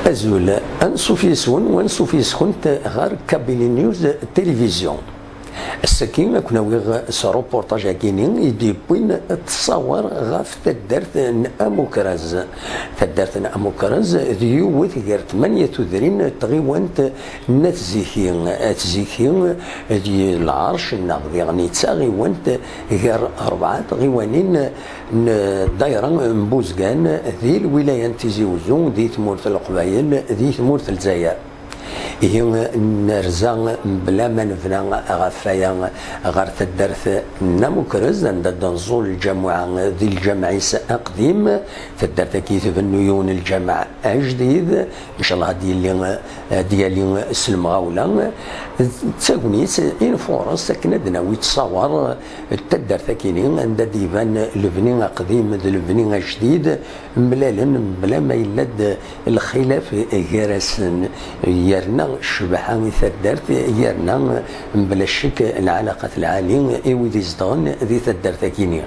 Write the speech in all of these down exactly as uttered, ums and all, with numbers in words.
Azul, ansuf yes-wen u ansuf yes-kent ɣer Kabylie News Télévision. Ass-agi, ad ken-awiɣ s reportage-agi-ni i d-yewwin ttṣawar ɣef taddart n Amukraz. Taddart n Amukraz d yiwet gar tmanya tudrin n tɣiwant n At Ziki. At Ziki d lɛerc neɣ diɣen d taɣiwant gar rebɛa tɣiwanin n ddayra n Buzgan di lwilaya n Tizi Uzzu, di tmurt n Leqbayel, di tmurt n Lezzayer. Ihi nerza mebla ma nebna ɣef waya ɣer taddart n Amukrez, anda d-nẓul lǧamuɛa di lǧameɛ-is aqdim. Taddart-agi tbennu yiwen n lǧameɛ ajdid, ncallah ad yili, ad yali s lemɣawla. D tagnit i nfuṛes akken ad d-nawi ttṣawar n taddart-agi-ni, anda d-iban lebni aqdim d lebni ajdid, mlalen mebla ma yella-d lxilaf gar-asen, yerna ccbaḥa i taddart, yerna mebla ccek lɛalaqat lɛali i wid izedɣen di taddart-agi-ni.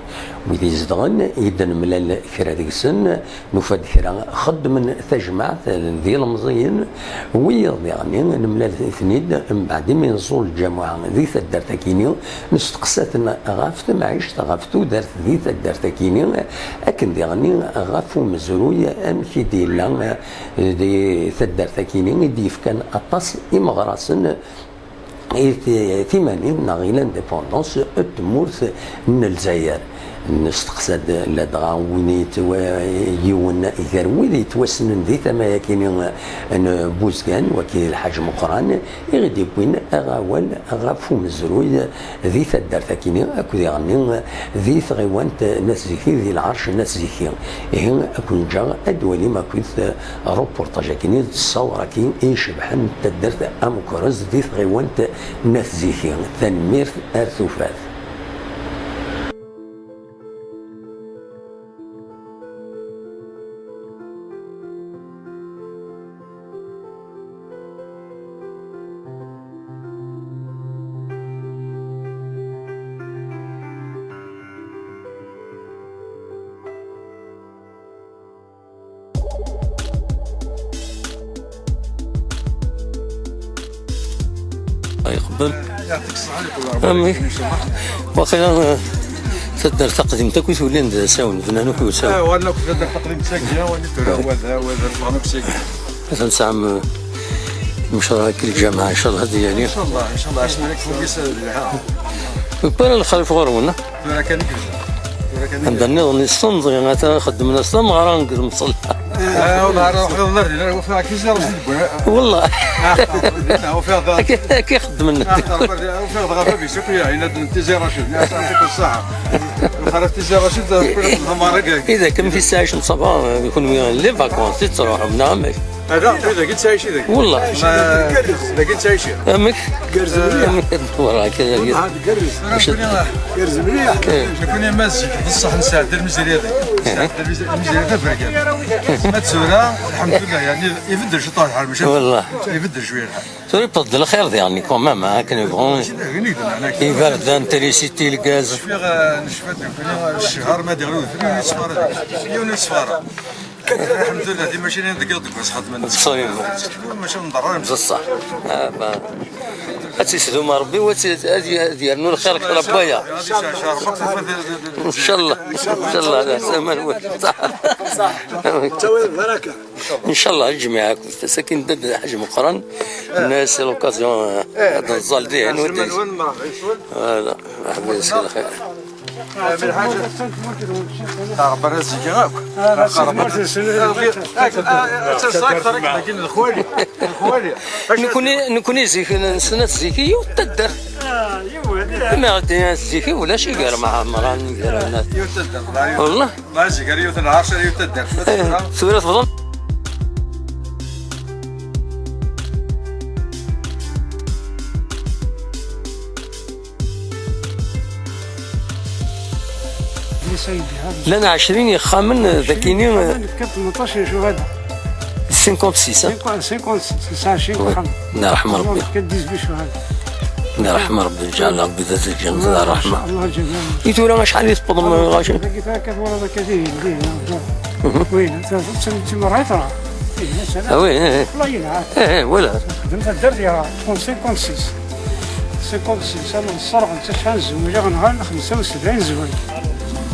Wid izedɣen i d-nemlal kra deg-sen, nufa-d kra xeddmen tajmaɛt d ilemẓiyen, wiyaḍ diɣen nemlal-iten-id mbeɛd imi nẓul lǧamuɛa di taddart-agi-ni, nesteqsa-ten ɣef temɛict, ɣef tudert di taddart-agi-ni, akken diɣen ɣef umezruy amek i d-yella di taddart-agi-ni i d-yefkan aṭas imeɣrasen i ti-, timanin neɣ i l'indépendance n tmurt n Lezzayer. Nesteqsa-d ladɣa win yettwa-, yiwen gar wid yettwassnen di tama-agi-ni n Buzgan, waki Lḥaǧ Meqqran, i ɣ-d-yewwin aɣawal ɣef umezruy di taddart-agi-ni akked iɣenni di tɣiwant n At Ziki, di lɛerc n At Ziki. Ihi, ad ken-ǧǧeɣ ad d-twalim akked reportage-agi-ni d ṣṣawra-agi i icebḥen taddart Amukrez di tɣiwant n At Ziki. Tanemmirt, ar tufat. Ay, qbel. يعطيك الصحة، يعطيك العافية. Amek? إن شاء الله. Waqila, eh, taddart taqdimt akk i tulin d asawen, bnan akk usawen. آه، وأنا كنت في الدار تقديم ساكية، وأنا ترى وهذا، وهذا الفلان ساكية. Ad tesɛam, eh, imecra akk lǧameɛ, ncallah, ad d-yali. إن شاء الله، إن شاء الله، عشنا لك فوق يسال لها. Wala lxir ɣur-wen, ah? Tura kan i yebda. Tura kan i yebda. Anda nniḍen yessenẓi, ata xeddmen-as tameɣra deg lemṣella. Ah, والله راه واحد النهار دينا وفيها كي زير رشيد بوها. والله. آه، وفيها ضغط. Akka, akka i xeddmen. آه، وفيها ضغط في سوق يا عينات تيزي رشيد، يا صاحبي كل الصحة. وخرج تيزي رشيد، كل الضمارة كاين. إذا كان في الساعة عشرة صباح، يكون وين les vacances، تروح، نعم. هذا، إذا كنت عايش، إذا كنت. والله. ما، إذا كنت عايش. أمك؟ قرز مليح. أمك، والله كذا. والله هذا قرز. مش قرز مليح. إيه. شكون يا مازن؟ بصح نساعد المزيرية هذه. نساعد المزيرية هذا فرقان. ما تزورها، الحمد لله، يعني، يبدل شي طول الحال، ماشي؟ والله. يبدل شوية الحال. Tura yewweḍ-d lxir diɣen, quand même, akken yebɣu. Iberdan, trisiti, lgaz. Cfiɣ, eh, necfa-d nekkni, ccehar ma d-iɣli udfel, yiwen yesfara. Yiwen yesfara. Alḥemdulillah, timacinin deg iḍ deg wass xedmen. Ṣṣayeb. Maca nḍerr ara. D ṣṣeḥ. Ah, ma-, ad tt-isdum Rebbi, wa tt-, ad y-, ad yernu lxir kra n waya. Ncallah, ncallah, d asaman wa. Ttawil baraka. Ncallah, lǧemɛa akked tasakin d Ḥaǧ Meqqran, c'est l'occasion, eh, ad nẓal dihin. Voilà, merḥba yes-k lxir. Nekkni, nekkni zik, nessen At Ziki yiwet taddart. Ma ɣ-d-nini At Ziki ulac i gar Mɛemmran, i gar Nat. Yiwet taddart, la, yiwet. Wallah. Ma zik ar yiwet n lɛerc, ar yiwet taddart. Eh, tura tebḍem. Llan ɛecrin yexxamen dagini. Kka tmenṭac n ccuhada. Cinquante-six, hein? Cinquante-six, cinquante-six, cinquante-six. Nna ṛeḥma Ṛebbi. Kka dix-huit ccuhada. Nna ṛeḥma Ṛebbi, ǧeɛl Ṛebbi dat lǧennet d ṛṛeḥma. I tura acḥal i tewwḍem ɣaci? Dagi tura kka twalaḍ akka dihin, dihin. Win, d timṛayt rah. Ah oui, eh, eh. Wallah yenɛa. Eh, eh, voilà. Xdem taddart ya cinquante-six. Cinquante-six, ama nṣerɣen acḥal n zzwaǧ, aɣ nɣan xemsa u sebɛin zzwaǧ.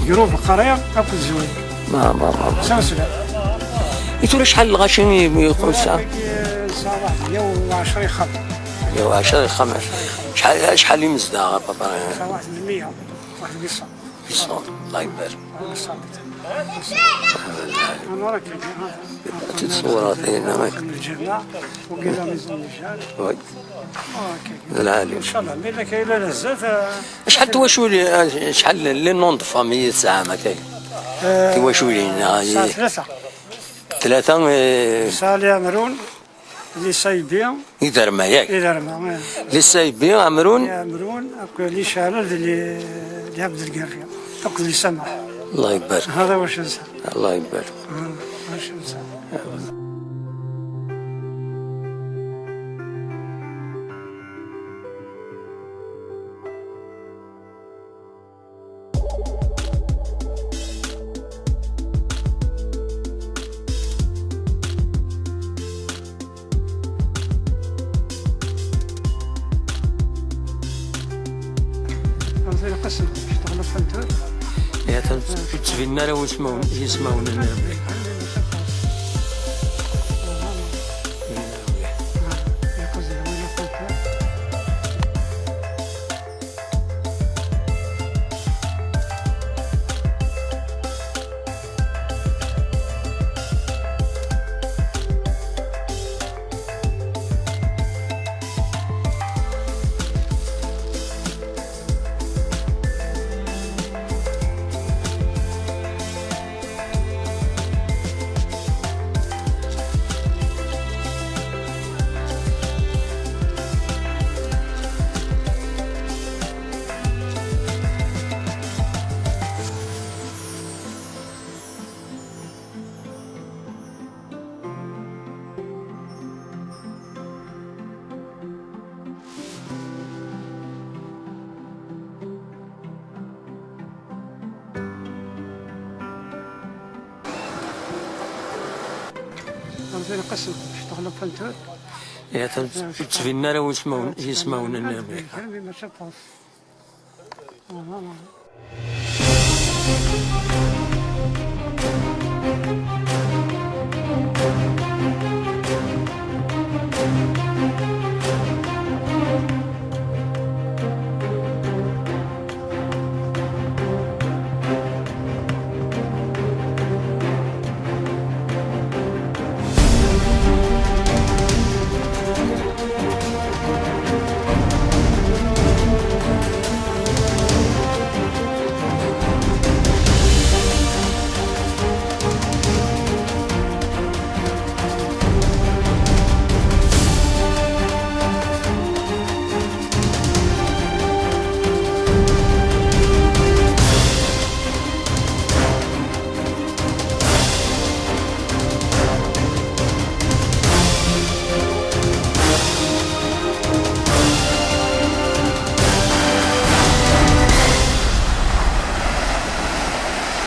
Gru beqriya akked zzwaǧ. Ma, ma, ma, ma. Xemsa u sebɛin. I tura acḥal n lɣaci i, i yeqqel sɛa? Nesɛa waḥed meyya u ɛecra ixxamen. Meyya u ɛecra ixxamen. Acḥal, acḥal imezdaɣ, a papa? Nesɛa waḥed n meyya, waḥed n ṣa. Ṣṣut, Allah ibarek. Tiṣewwrat-ina. Lǧenna, wagi d amiẓan n lǧal. Oui. D lɛali. Inchallah, mi la kayla la zdat, eh, acḥal n twaculin, acḥal les noms de famille i tesɛam akka? Eh, tiwaculin, ah, tesɛa tlata. Tlata, eh. Sali Amrun, Lisaybi. Iderma, yak? Iderma, eh. Lisaybi, Amrun? Amrun, akked Licaɛlal d Li-, Li Abdelgarri, akked Lisamaḥ. Allah ibarek. هذا واش نسى. Allah ibarek. آه، واش نسى. Ɣer tirqasin, ccɣel ufan tura. Ya, ur d-ttbinen ara wismawen, yismawen-nni. Ɣer tirqasin, ccɣel ufan tura. Ya, ur d-ttbinen ara wismawen, yismawen-nni.